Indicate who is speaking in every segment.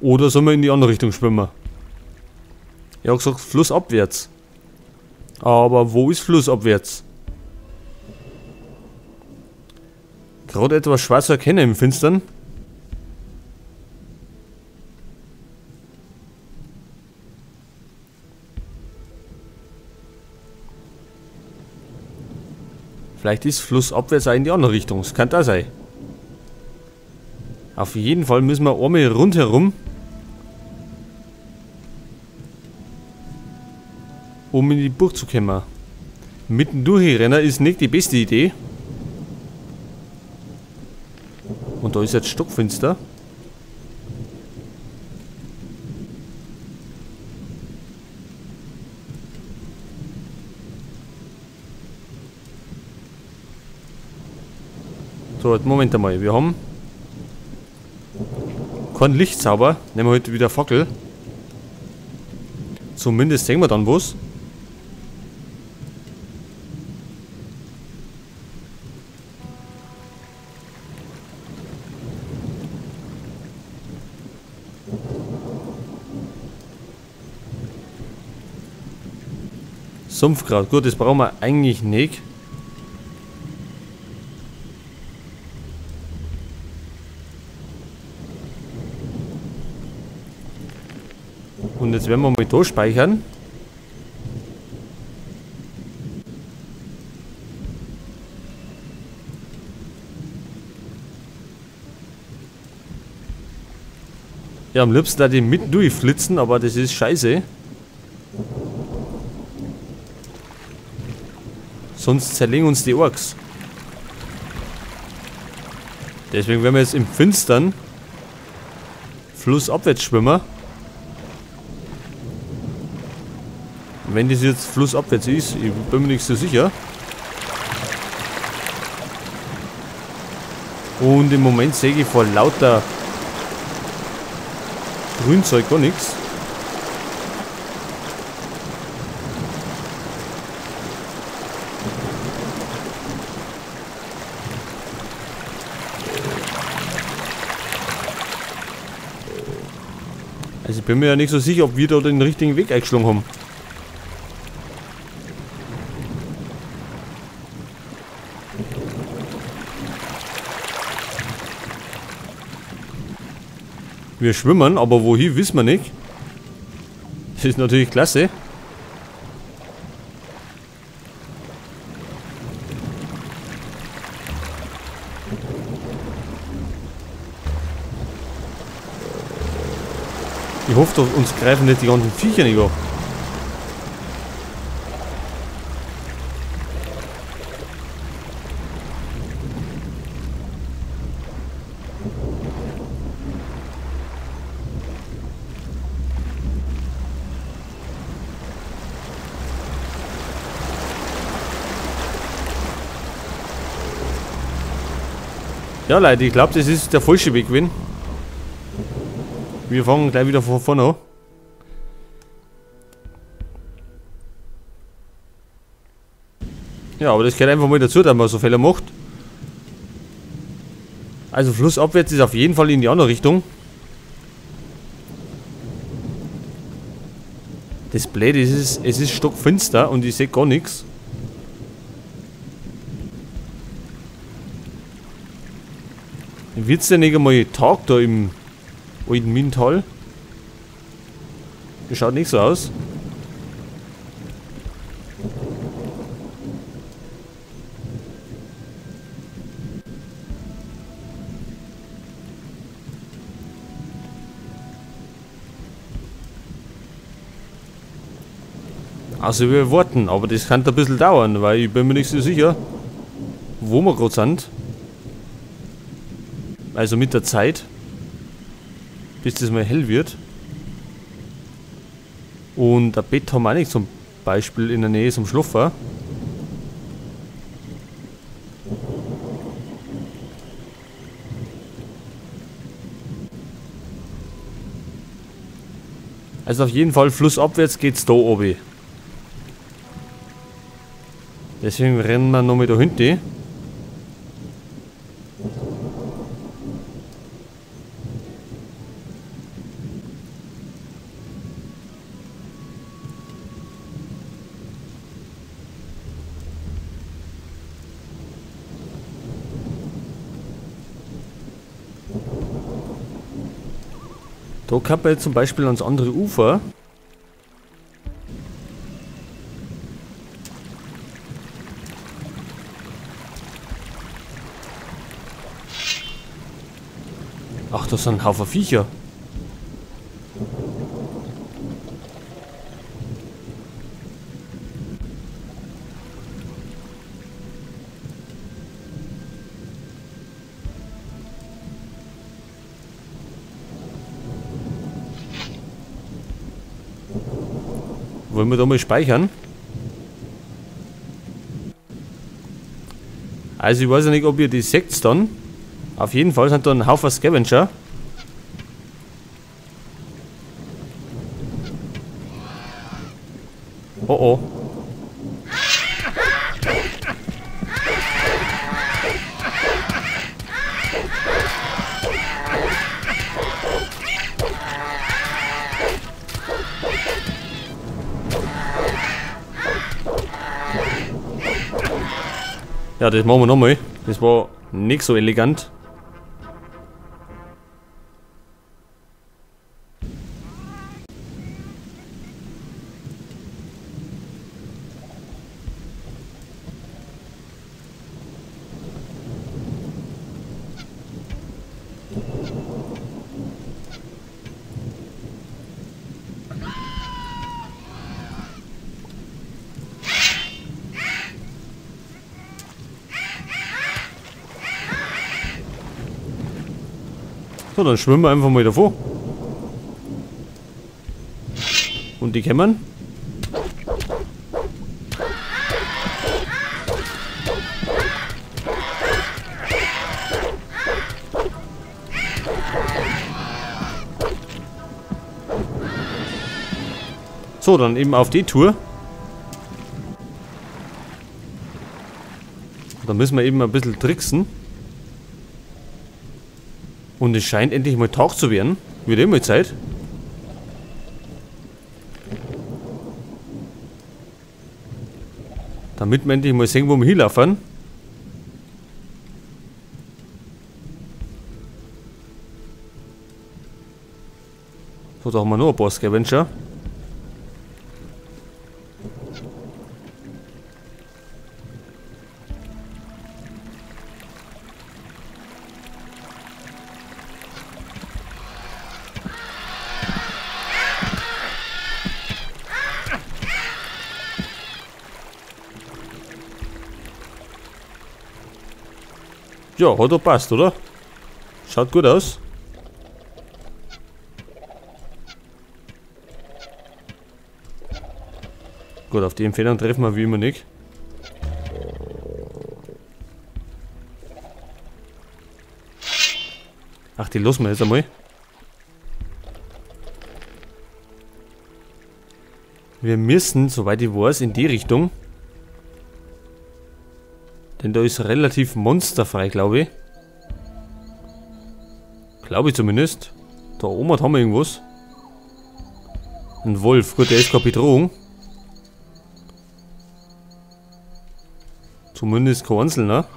Speaker 1: Oder sollen wir in die andere Richtung schwimmen? Ich hab gesagt, flussabwärts. Aber wo ist flussabwärts? Gerade etwas schwer zu erkennen im Finstern. Vielleicht ist flussabwärts auch in die andere Richtung. Das kann da sein. Auf jeden Fall müssen wir einmal rundherum, um in die Burg zu kommen. Mitten durchrennen ist nicht die beste Idee. Und da ist jetzt stockfinster. So, jetzt Moment einmal. Wir haben keinen Lichtzauber. Nehmen wir heute wieder Fackel. Zumindest sehen wir dann was. Sumpfkraut. Gut, das brauchen wir eigentlich nicht. Und jetzt werden wir mal da speichern. Ja, am liebsten da die mitten durchflitzen, aber das ist scheiße. Sonst zerlegen uns die Orks. Deswegen werden wir jetzt im Finstern flussabwärts schwimmen. Wenn das jetzt flussabwärts ist, ich bin mir nicht so sicher. Und im Moment sehe ich vor lauter Grünzeug gar nichts. Also ich bin mir ja nicht so sicher, ob wir da den richtigen Weg eingeschlagen haben. Wir schwimmen, aber wohin, wissen wir nicht. Das ist natürlich klasse. Ich hoffe doch, uns greifen nicht die ganzen Viecher nicht an. Ja, Leute, ich glaube, das ist der falsche Weg gewesen. Wir fangen gleich wieder von vorne an. Ja, aber das gehört einfach mal dazu, dass man so Fehler macht. Also flussabwärts ist auf jeden Fall in die andere Richtung. Das Blöde ist, es ist stockfinster und ich sehe gar nichts. Wird's denn nicht einmal Tag da im alten Minental? Das schaut nicht so aus. Also wir warten, aber das kann ein bisschen dauern, weil ich bin mir nicht so sicher, wo wir gerade sind. Also mit der Zeit, bis das mal hell wird. Und ein Bett haben wir auch nicht, zum Beispiel in der Nähe zum Schlafen. Also auf jeden Fall flussabwärts geht's da oben. Deswegen rennen wir noch mal da hinten. Da kann man jetzt zum Beispiel ans andere Ufer. Ach, das sind ein Haufen Viecher. Wollen wir da mal speichern? Also ich weiß ja nicht, ob ihr die seht dann. Auf jeden Fall sind da ein Haufen Scavenger. Oh oh. Ja, das machen wir nochmal. Das war nicht so elegant. So, dann schwimmen wir einfach mal davor. Und die kämmern. So, dann eben auf die Tour. Da müssen wir eben ein bisschen tricksen. Und es scheint endlich mal Tag zu werden. Wird immer Zeit. Damit wir endlich mal sehen, wo wir hinlaufen. So, da haben wir noch ein paar Scavenger. Ja, hat doch passt, oder? Schaut gut aus. Gut, auf die Entfernung treffen wir wie immer nicht. Ach, die lassen wir jetzt einmal. Wir müssen, soweit ich weiß, in die Richtung. Denn da ist relativ monsterfrei, glaube ich. Glaube ich zumindest. Da oben haben wir irgendwas. Ein Wolf. Gut, der ist keine Bedrohung. Zumindest kein Einzelner.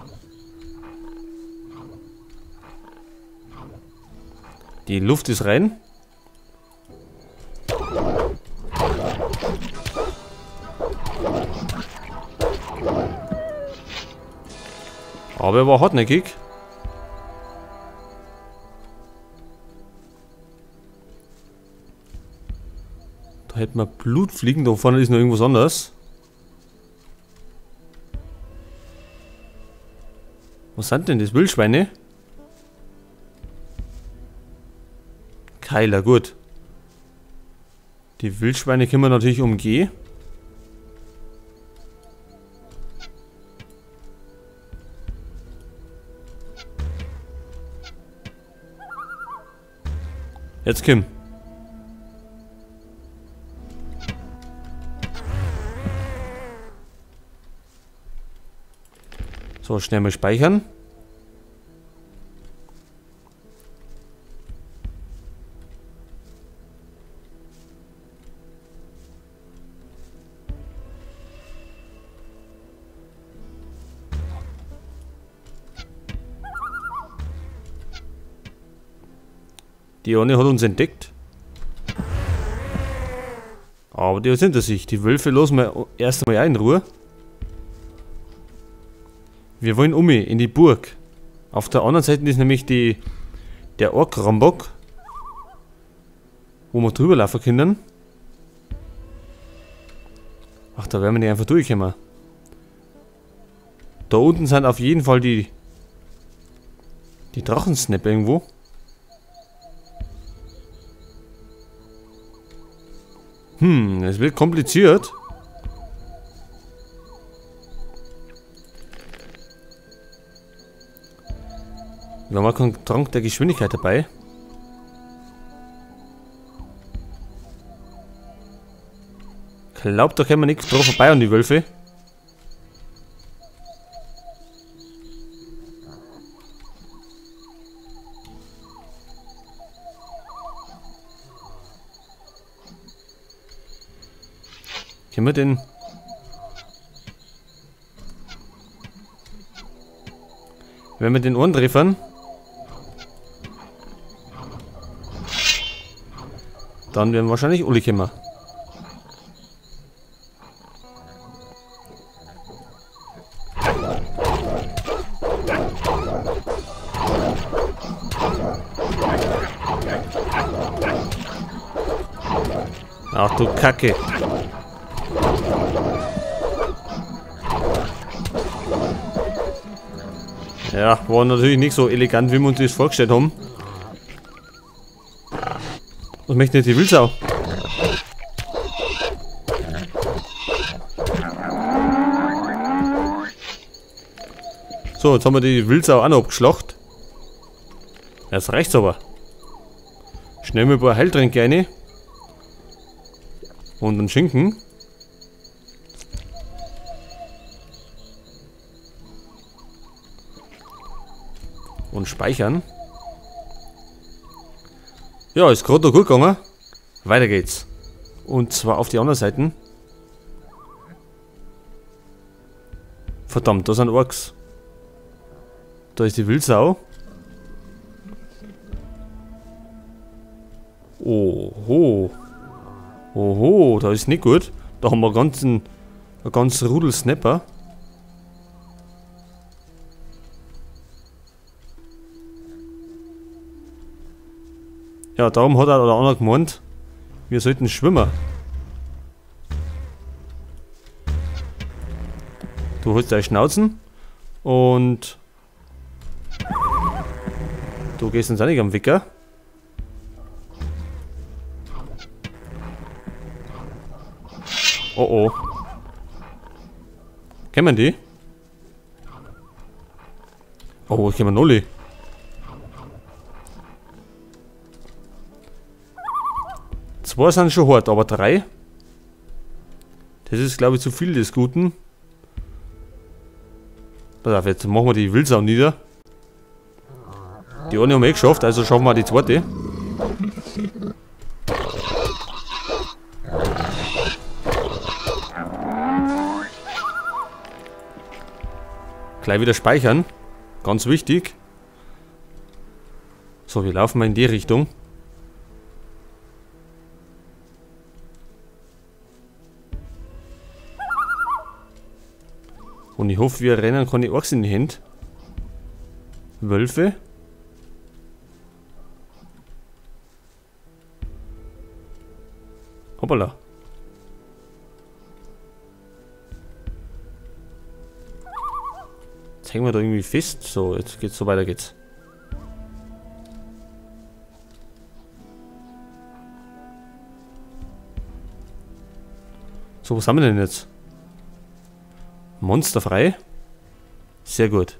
Speaker 1: Die Luft ist rein. Aber er war hartnäckig. Da hätten wir Blutfliegen, da vorne ist noch irgendwas anderes. Was sind denn das? Wildschweine? Keiler, gut. Die Wildschweine können wir natürlich umgehen. Jetzt Kim. So, schnell mal speichern. Die Onne hat uns entdeckt. Aber die sind sich. Die Wölfe lassen wir erst einmal in Ruhe. Wir wollen um in die Burg. Auf der anderen Seite ist nämlich der Ork-Rambock, wo wir drüber laufen können. Ach, da werden wir nicht einfach durchkommen. Da unten sind auf jeden Fall die Drachensnap irgendwo. Es wird kompliziert. Wir haben auch keinen Trank der Geschwindigkeit dabei. Glaubt, da kommen wir nicht drauf vorbei an die Wölfe. Können wir den... Wenn wir den Ohren treffen, dann werden wahrscheinlich alle kommen. Ach du Kacke. Ja, war natürlich nicht so elegant, wie wir uns das vorgestellt haben. Was möchte denn die Wildsau? So, jetzt haben wir die Wildsau auch noch abgeschlacht. Jetzt reicht's aber. Schnell mal ein paar Heiltränke rein. Und einen Schinken. Und speichern. Ja, ist gerade noch gut gegangen. Weiter geht's. Und zwar auf die anderen Seiten. Verdammt, da sind Orks. Da ist die Wildsau. Oho. Oho, da ist nicht gut. Da haben wir einen ganzen Rudel Snapper. Ja, darum hat auch der andere gemeint, wir sollten schwimmen. Du holst deine Schnauzen und du gehst uns auch nicht am Wicker. Oh oh. Kennen wir die? Oh, ich kenne Nolli. Zwei sind schon hart, aber drei? Das ist, glaube ich, zu viel des Guten. Pass auf, jetzt machen wir die Wildsau nieder. Die eine haben wir eh geschafft, also schaffen wir die zweite. Gleich wieder speichern. Ganz wichtig. So, wir laufen mal in die Richtung. Und ich hoffe, wir rennen keine Orks in die Hände. Wölfe. Hoppala. Jetzt hängen wir da irgendwie fest. So, jetzt geht's so, weiter geht's. So, was haben wir denn jetzt? Monsterfrei. Sehr gut.